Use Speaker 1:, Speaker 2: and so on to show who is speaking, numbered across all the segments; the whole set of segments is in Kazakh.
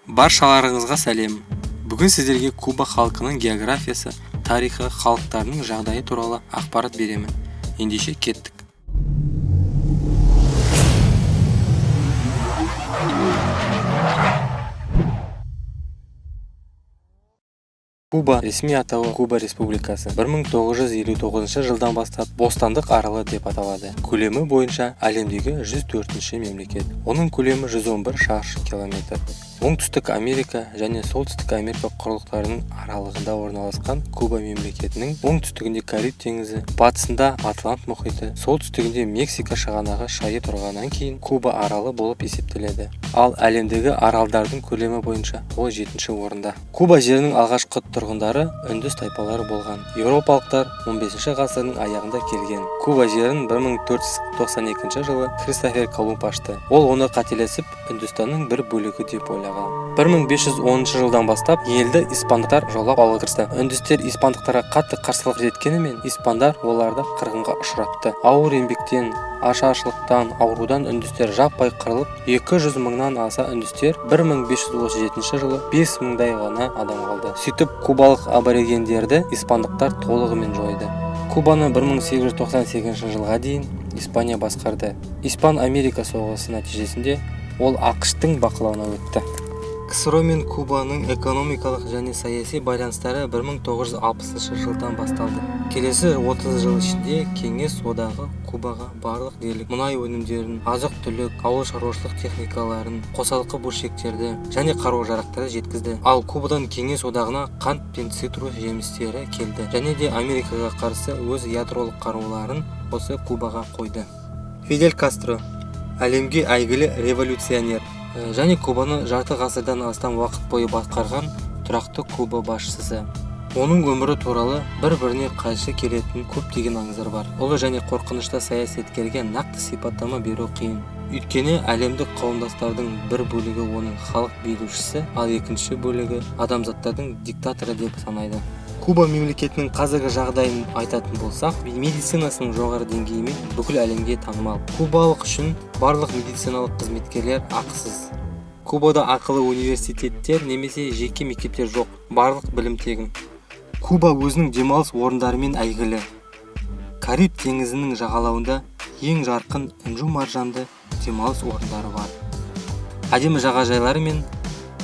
Speaker 1: Баршаларыңызға сәлем. Бүгін сіздерге Куба халқының географиясы, тарихы, халықтарының жағдайы туралы ақпарат беремін. Ендеше кеттік. Куба, ресми атауы Куба Республикасы, 1959 жылдан бастап Бостандық аралы деп аталады. Көлемі бойынша әлемдегі 104-ші мемлекет. Оның көлемі 111 шаршы километр. Оңтүстік Америка және Солтүстік Америка құрлықтарының аралығында орналасқан Куба мемлекетінің оңтүстігінде Кариб теңізі, батысында Атлант мұхиты, солтүстігінде Мексика шығанағы шайып тұрғаннан кейін Куба аралы болып есептеледі. Ал әлемдегі аралдардың көлемі бойынша ол 7-ші орында. Куба жерінің алғашқы тұрғындары үндіс тайпалары болған. Еуропалықтар 15 ғасырдың аяғында келген. Куба жерін 1492 жылы Христофер Колумб ашты. Ол оны қателесіп Үндістанның бір бөлігі деп ойлаған. 1510 жылдан бастап елді испандықтар жаулап алуға кірісті. Үндістер испандықтарға қатты қарсылық еткенімен, испандар оларды қырғынға ұшыратты. Ауыр еңбектен, ашаршылықтан, аурудан үндістер жаппай қырылып, 200 мыңнан аса үндістер 1537 жылы 5 мыңдай ғана адам қалды. Сөйтіп, кубалық аборигендерді испандықтар толығымен жойды. Кубаны 1898 жылға дейін Испания басқарды. Испан-Америка соғысы нәтижесінде ол АҚШ-тың бақылауына өтті. КСРО мен Кубаның экономикалық және саяси байланыстары 1960 жылдан басталды. Келесі 30 жыл ішінде Кеңес Одағы Кубаға барлық дерлік мұнай өнімдерін, азық-түлік, ауыл шаруашылық техникаларын, қосалқы бөлшектерді және қару-жарақтарды жеткізді. Ал Кубадан Кеңес Одағына қант пен цитрус жемістері келді және де Америкаға қарсы өз ядролық қаруларын осы Кубаға қойды. Фидель Кастро әлемге әйгілі революционер және Кубаны жарты ғасырдан астам уақыт бойы басқарған тұрақты Куба басшысы. Оның өмірі туралы бір-біріне қайшы келетін көптеген аңыздар бар. Ұлы және қорқынышты саясаткерге нақты сипаттама беру қиын. Өйткені әлемдік қауымдастардың бір бөлігі оның халық билеушісі, ал екінші бөлігі адамзаттардың диктаторы деп санайды. Куба мемлекетінің қазіргі жағдайын айтатын болсақ, медицинасының жоғары деңгейімен бүкіл әлемге танымал. Кубалық үшін барлық медициналық қызметкерлер ақысыз. Кубада ақылы университеттер немесе жеке мектептер жоқ, барлық білім тегін. Куба өзінің демалыс орындарымен әйгілі. Кариб теңізінің жағалауында ең жарқын інжу-маржанды демалыс орындары бар. Әдемі жағажайлары мен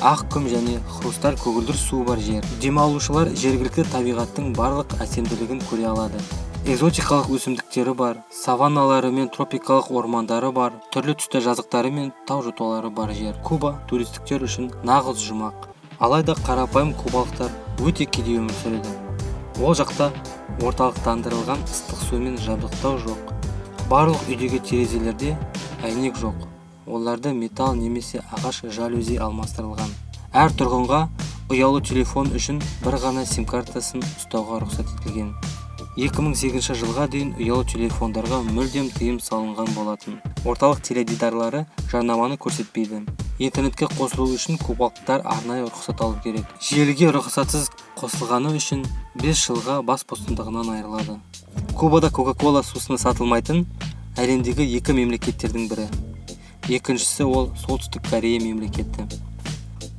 Speaker 1: ақ құм және хрусталь көгілдір суы бар жер. Демалушылар жергілікті табиғаттың барлық әсемділігін көре алады. Экзотикалық өсімдіктері бар, саванналары мен тропикалық ормандары бар, түрлі түсті жазықтары мен тау жоталары бар жер. Куба туристіктер үшін нағыз жұмақ. Алайда қарапайым кубалықтар өте кедей өмір сүреді. Ол жақта орталықтандырылған ыстық сумен жабдықтау жоқ. Барлық үйдегі терезелерде әйнек жоқ. Оларды металл немесе ағаш жалюзи алмастырылған. Әр тұрғынға ұялы телефон үшін бір ғана сим-картасын ұстауға рұқсат етілген. 2008 жылға дейін ұялы телефондарға мүлдем тыйым салынған болатын. Орталық теледидарлары жарнаманы көрсетпейді. Интернетке қосылу үшін кубалықтар арнайы рұқсат алу керек. Желіге рұқсатсыз қосылғаны үшін 5 жылға бас бостандығынан айырылады. Кубада Кока-Кола сусыны сатылмайтын әлемдегі екі мемлекеттердің бірі. Екіншісі ол Солтүстік Корея мемлекеті.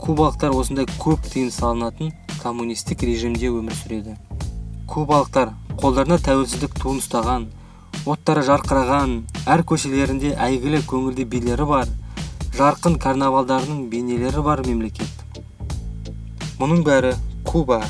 Speaker 1: Кубалықтар осындай көп тыйым салынатын коммунистік режимде өмір сүреді. Кубалықтар қолдарына тәуелсіздік туын ұстаған, оттары жарқыраған, әр көшелерінде әйгілі көңілді билері бар, жарқын карнавалдарының бейнелері бар мемлекет. Мұның бәрі Куба.